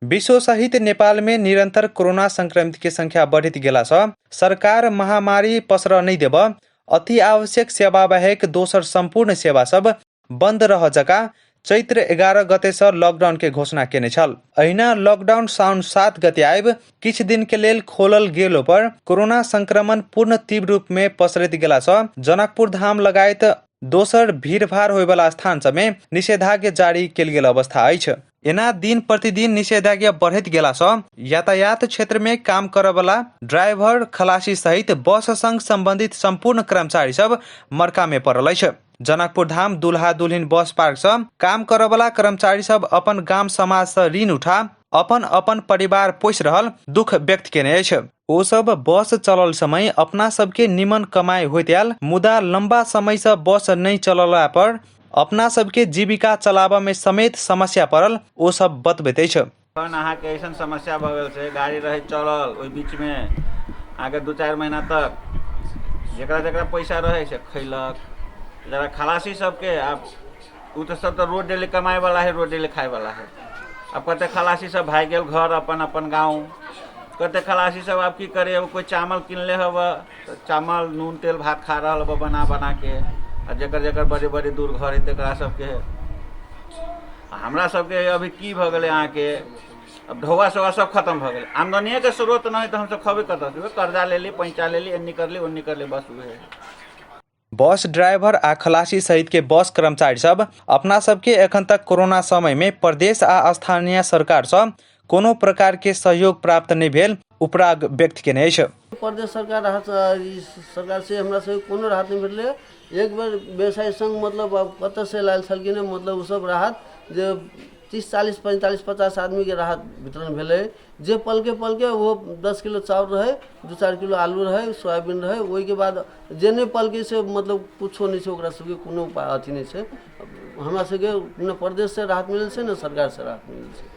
विश्व सहित नेपाल में निरंतर कोरोना संक्रमित के संख्या बढ़ैत गेला सँ सरकार महामारी पसरऽ नहि देबऽ, अति आवश्यक सेवा बाहेक दोसर सम्पूर्ण सेवा सब बंद रह जका चैत्र 11 गते सँ लॉकडाउन के घोषणा केने छल। अहिना लॉकडाउन साउन 7 गते आबि किछु दिन के लेल खोलल गेलो पर कोरोना संक्रमण पूर्ण तीव्र रूप में पसरैत गेला सँ जनकपुर धाम लगायत दोसर भीड़भाड़ होयवला स्थान सब में निषेधाज्ञा जारी कयल गेल अवस्था अछि। एना दिन प्रतिदिन निषेधाज्ञा बढ़ैत गेला सँ यातायात क्षेत्र में काम करऽ ड्राइवर, खलासी सहित बस संग संबंधित संपूर्ण कर्मचारी सब मरका में पड़ल अछि। जनकपुर धाम दुल्हा दुल्हिन बस पार्क सँ काम करऽ कर्मचारी सब अपन गाम समाज सँ ऋण उठा अपन अपन परिवार पोसि रहल दुख व्यक्त केने अछि। ओ सब बस चलल समय अपना सबके निमन कमाई होइत आयल, मुदा लंबा समय सँ बस नहि चलला पर अपना सबके जीविका चलाबऽ में समेत समस्या पड़ल ओ सब बतबैत अछि। एखन अहाँके अइसन समस्या भऽ गेल छै, गाड़ी रहै चलल ओहि बीचमे अहाँके 2-4 महीना तक जकरा जकरा पैसा रहै से खैलक, जकरा खलासी सबके आब ओ तऽ सब तऽ रोज डेली कमाइवला हइ, रोज डेली खाइवला हइ। आब कतेक खलासी सब भागि गेल घर अपन अपन गाँव, कतेक खलासी सब आब की करे, कोइ चावल किनले हबऽ तऽ चावल नून तेल भात खा रहल हबऽ बना बनाके, आ जकर जकर बड़े बड़े दूर घर हइ तकरा सबके। हमरा सबके अभी की भऽ गेलै अहाँके, अब ढौआ सौआ सब खतम भऽ गेलै, आमदनिएके स्रोत नहि तऽ हमसब खबै कतऽसँ, कर्जा लेली पैंचा लेली एन्नी करली ओन्नी करली बस उहे। बस ड्राइवर आ खलासी सहित के बस कर्मचारी सब अपना सबके एखन तक कोरोना समय में प्रदेश आ स्थानीय सरकार सँ कोनो प्रकार के सहयोग प्राप्त नहि भेल उपराग व्यक्त केने अछि। प्रदेश सरकार राहत सरकार से हमरा सबके कोनो राहत नहि भेटलै। एक बेर व्यवसाय संघ मतलब आब कतऽसँ लायल छलखिन हँ, मतलब ओसब राहत जे 30 40 45 50 आदमीके राहत वितरण भेलै, जे पलके पलके ओ 10 किलो चाउर रहै, 2-4 किलो आलू रहै, सोयाबीन रहै। ओहिके बाद जे नहि पलकै से मतलब कुछो नहि छै, ओकरा सबके कोनो अथी नहि छै। हमरा सबके ने प्रदेशसँ राहत मिलल छै ने सरकारसँ राहत मिलल छै।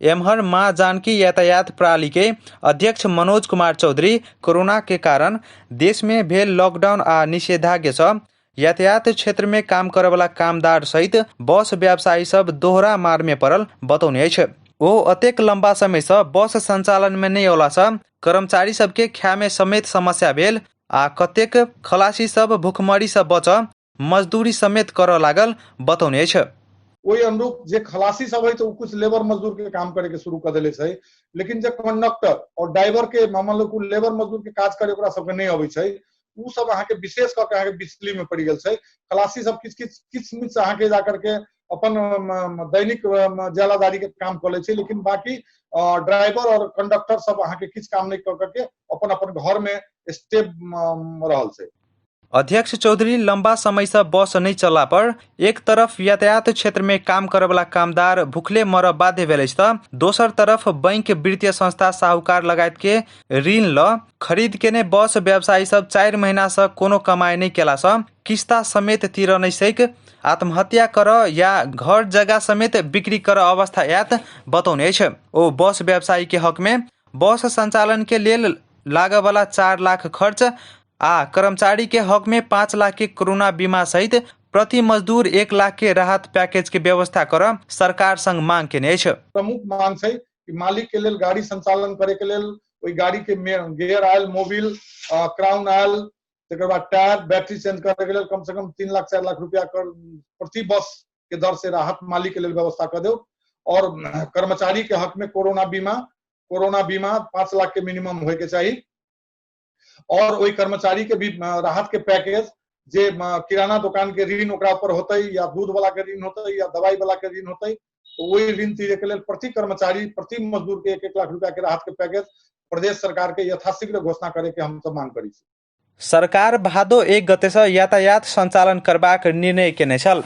एम्हर मां जानकी यातायात प्रणाली के अध्यक्ष मनोज कुमार चौधरी कोरोना के कारण देश में भेल लॉकडाउन आ निषेधाज्ञा सँ यातायात क्षेत्र में काम करऽवला कामदार सहित बस व्यवसायी सब दोहरा मार में पड़ल बतौने अछि। ओ अतेक लंबा समय सँ बस संचालन में नहि अयला सँ कर्मचारी सबके खाय में समेत समस्या भेल आ कतेक खलासी सब भुखमरी सँ बचऽ मजदूरी समेत करऽ लागल बतौने अछि। ओहि अनुरूप जे खलासी सब है तऽ ओ कुछ लेबर मजदूर के काम करे के शुरू कर देले छै, लेकिन जे कंडक्टर और ड्राइवर के मान लो लेबर मजदूर के काज करे ओकरा सबके नहि अबै छै, उ सब अहाँके विशेष कऽ के अहाँके बिजली में पड़ि गेल छै। खलासी सब किछु किछु किछु मिच अहाँके जा करके अपन दैनिक ज्यालादारी के काम कऽ लै छै, लेकिन बाकी ड्राइवर और कंडक्टर सब अहाँके किछु काम नहि कऽ के अपन अपन घर में स्टेप रहल छै। अध्यक्ष चौधरी लंबा समय से बस नहि चलला पर एक तरफ यातायात क्षेत्र में काम करऽवला कामदार भूखले मरऽ बाध्य भेल अछि तऽ दोसर तरफ बैंक, वित्तीय संस्था, साहूकार लगायत के ऋण ल खरीद केने बस व्यवसायी सब 4 महीना से कोनो कमाई नहि केला सँ किस्ता समेत तीरऽ नहि सक आत्महत्या करऽ या घर जगह समेत बिक्री करऽ अवस्था आयत बतौने अछि। ओ बस व्यवसायी के हक में बस संचालन के लेल लागऽवला 4 लाख खर्च आ कर्मचारी के हक में 5 लाख के कोरोना बीमा सहित प्रति मजदूर 1 लाख के राहत पैकेज के व्यवस्था करऽ सरकार संग मांग केने अछि। प्रमुख मांग छै कि मालिक के लेल गाड़ी संचालन करे के लेल ओहि गाड़ी के gear oil, Mobil, crown oil, तकर बाद टायर, बैटरी चेंज करे के लेल कम से कम 3 लाख 4 लाख रुपया प्रति बस के दर से राहत मालिक के लेल व्यवस्था कर दो। और कर्मचारी के हक में कोरोना बीमा 5 लाख के मिनिमम होए के चाहिए। और ओहि कर्मचारी के भी राहत के पैकेज जे किराना दुकान के ऋण ओकरा पर होतै या दूध वाला के ऋण होतै या दवाई वाला के ऋण होतै, तो वही ऋण तीरे के लेल प्रति कर्मचारी प्रति मजदूर के 1-1 लाख रुपया के राहत के पैकेज प्रदेश सरकार के यथाशीघ्र घोषणा करे के हम सब मांग करी छी। सरकार भादो 1 गते से यातायात संचालन करबाक निर्णय केने छल।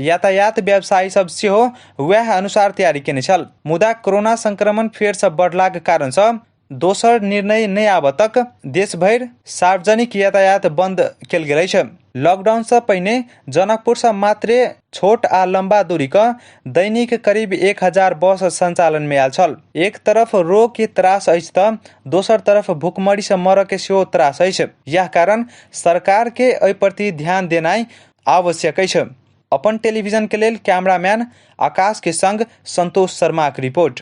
यातायात व्यवसायी सब सेहो वएह अनुसार तैयारी केने छल, मुदा कोरोना संक्रमण फेर से बढ़लाक कारण से दोसर निर्णय नहि आबऽ तक देश भरि सार्वजनिक यातायात बंद कयल गेल अछि। लॉकडाउन सँ पहिने जनकपुर सँ मात्रे छोट आ लंबा दूरी क दैनिक करीब 1000 बस संचालन में आयल छल। एक तरफ रोग के त्रास अछि तऽ दोसर तरफ भुखमरी सँ मरऽ के सेहो त्रास अछि। यैह कारण सरकार के एहि प्रति ध्यान देनाइ आवश्यक अछि। अपन टेलीविजन के लेल कैमरामैन आकाश के संग संतोष शर्माक रिपोर्ट।